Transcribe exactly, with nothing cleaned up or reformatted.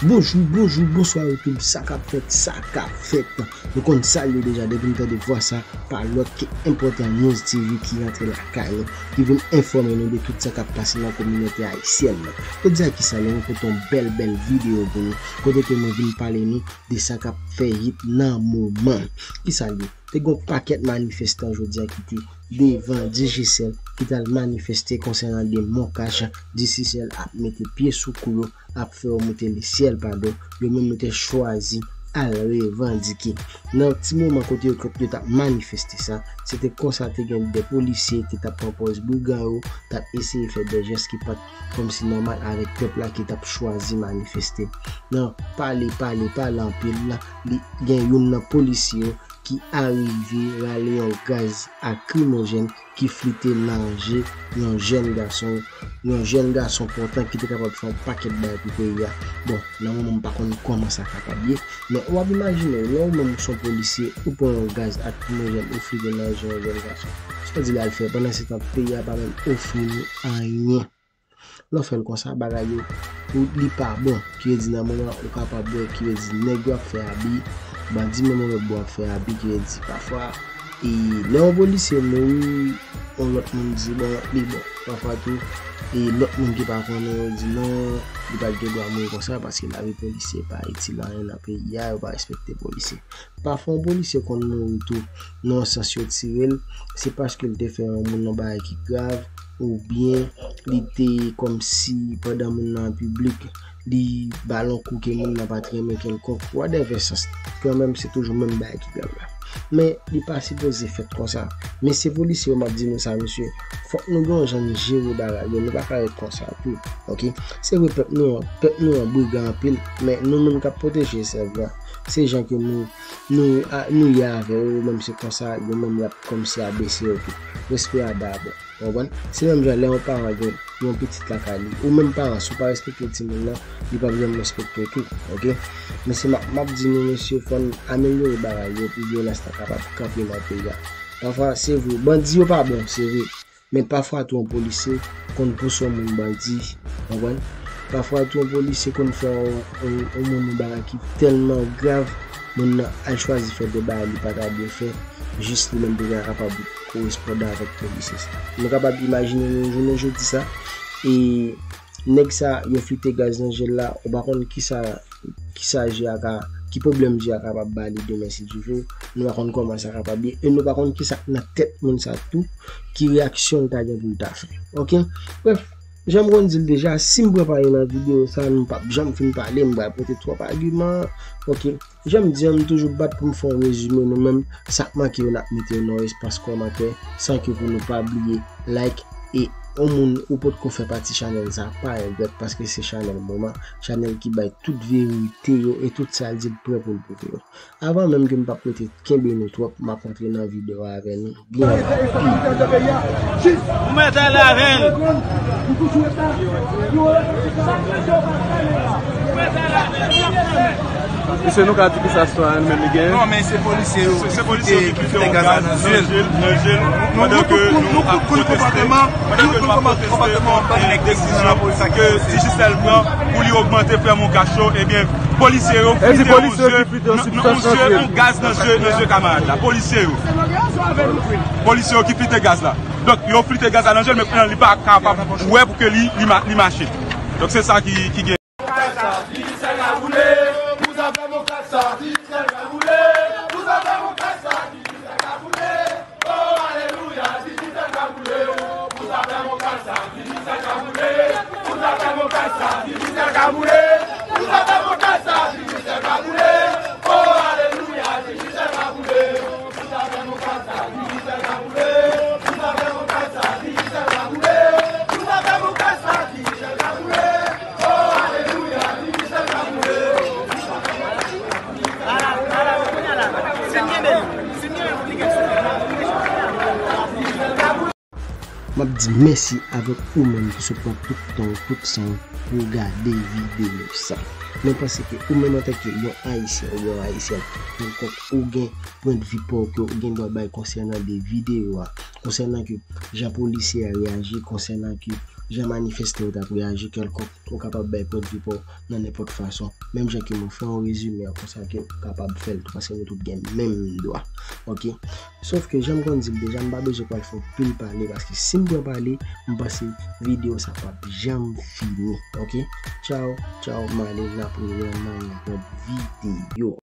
Bonjou, bonjou, bonswa YouTube, sa k ap fèt, sa k ap fèt. Nou konn sa l ye deja, depi n tande vwa sa, pa lòt ke Enpòtan News T V ki rantre lakay nou, ki vin enfòme nou de tout sa k ap pase nan kominote ayisyèn nan. Jodi a ki sa l ye, mwen pote yon bèl, bèl videyo pou nou, kote ke mwen vin pale nou de sa k ap fè hit nan moman. Ki sa l ye? Te gen yon pakèt manifestan jodi a ki te devan Digicel, ki t al manifeste konsènan de Moncash. Digicel ap mete pye sou kou yo, ap fè yo moute lesyèl, padon, yo menm yo te chwazi al revandike. Nan ti moman kote yo, yo t ap manifeste sa, se te konsa te gen de polisye ki t ap pran pòz brigan yo, t ap eseye fè de jès ki pa t kòmsi nòmal avèk pèp la ki t ap chwazi manifeste. Nan pale, pale, pale anpil la, li gen youn nan polisye yo ki arive rale yon gaz lakrimojèn ki flite nan je yon jèn gason, yon jèn gason pòtan ki te kapab fè yon pakèt bagay pou peyi a. Bon, nan moman m pa konn kòman sa kapab ye, men w ap imajine w, lè w menm ou se yon polisye, ou pran yon gaz lakrimojèn, ou flite nan je yon jèn gason. Sa w di l al fè? Pandan se tan, peyi a pa menm ofri nou anyen. Lè w fè l konsa, bagay yo, ou, li pa bon. Ki vle di nan moman ou kapab wè, ki vle di nèg yo ap fè abi, bandi menm yon lòt bò ap fè abi, ki vle di pafwa, e lè yon polisye mouri, yon lòt moun di, bon, li bon. Pafwa tou, e lòt moun ki pa konnen yo di non, li pa t gen dwa mouri konsa, paske lavi polisye pa itil anyen nan peyi a, yo pa respekte polisye. Pafwa, yon polisye konn mouri tou, nan yon sans yo tire l, se paske l te fè yon moun yon bagay ki grav, oubyen li te kòmsi pandan moun nan an piblik, li ba l yon kou ke moun nan pa t renmen kèlkonk, whatever sans, kanmenm se toujou menm bagay ki grav la. Men li pa sipoze fèt konsa. Mesye polisye yo, m ap di nou sa, mesye, fòk nou gen yon jan n jere bagay yo, nou pa ka ret konsa tou, oke? Se vre, pèp nou an, pèp nou an brigan anpil, men nou menm k ap pwoteje sèv la, se jan ke nou nou, a, nou ye avè yo, yo menm se konsa, yo menm y ap kòmsi abese yo tou. Respè a dabò. Ou konprann? Se menm jan lè yon paran gen yon pitit lakay li. Ou menm paran, si w pa respekte timoun nan, li p ap janm respekte w tou. Oke? Men se m ap, m ap di nou, mesye, fò n amelyore bagay yo pou vyolans la kapab kanpe nan peyi a. Pafwa, se vre, bandi yo pa bon, se vre. Men pafwa tou yon polisye konn pouse yon moun bandi, konprann? Pafwa tou yon polisye konn fè yon, yon, yon moun yon bagay ki tèlman grav, moun nan al chwazi fè de bagay li pa ta dwe fè, jis li menm pou l ta kapab korespondan avèk polisye sa. Nou kapab imajine nou jounen jodi sa, e nèg sa yo flite gaz nan je l la, ou pa konn kisa kisa je a ka, ki pwoblèm je a kapab ba li demen si Dye vle, nou pa konn kòman sa kapab ye, e nou pa konn kisa k nan tèt moun sa tou, ki reyaksyon l ta gen pou l ta fè. Oke? Brèf, jan m konn di l deja, si m pran pale nan videyo sa, nou p ap janm fin pale, m pral pote twòp agiman. Oke? Jan m di an, m toujou bat pou m fè yon rezime nou menm, sa k manke yo n ap mete yo nan yon espas kòmantè, san ke pou nou pa bliye like, e yon moun ou potko fè pati chanèl sa, pa regrèt, paske se chanèl moman, chanèl ki bay tout verite yo e tout sa l di l prè pou l pwouve yo. Avan menm ke m p ap rete kenbe nou twòp, m ap antre nan videyo a avè nou byen rapid. Ou mèt ale avè l. Misye, nou ka di ki sa sitwayen menm li gen? Non, men se polisye yo ki kite gaz la nan je l. Nou tout konn kòmantèman, nou tout konn kòmantèman bann nèg ki nan lapolis la ke Digicel pran pou li ogmante frè Moncash yo, ebyen, polisye yo flite yon je, yon je, yon gaz nan je, nan je kamarad la. Polisye yo. Polisye yo ki flite gaz la. Donk, yo flite gaz la nan je l, men kounye a li pa kapab wè pou ke li, li ma-, li mache. Donk, se sa ki, ki gen. M ap di mèsi avèk ou menm ki sot pran tout tan w, tout san w pou w gade videyo sa. Mwen panse ke ou menm antanke yon Ayisyen oubyen yon Ayisyèn, kèlkonk ou gen pwendvi pa w ke ou gen dwa bay konsènan de videyo a, konsènan ke jan polisye a reyaji, konsènan ke jan manifeste w t ap reyaji kèlkonk, ou kapab bay pwendvi pa w nan nenpòt fason. Menm jan ke mwen fè yon rezime an konsa ke ou kapab fè l tou, paske nou tout gen menm dwa. Ok? Sof ke jan m konn di l deja, m pa bezwen pral fè anpil pale, paske si m pran pale, m panse videyo sa p ap janm fini. Ok? Tchaw, tchaw, m ale, n ap rewè nan yon lòt videyo.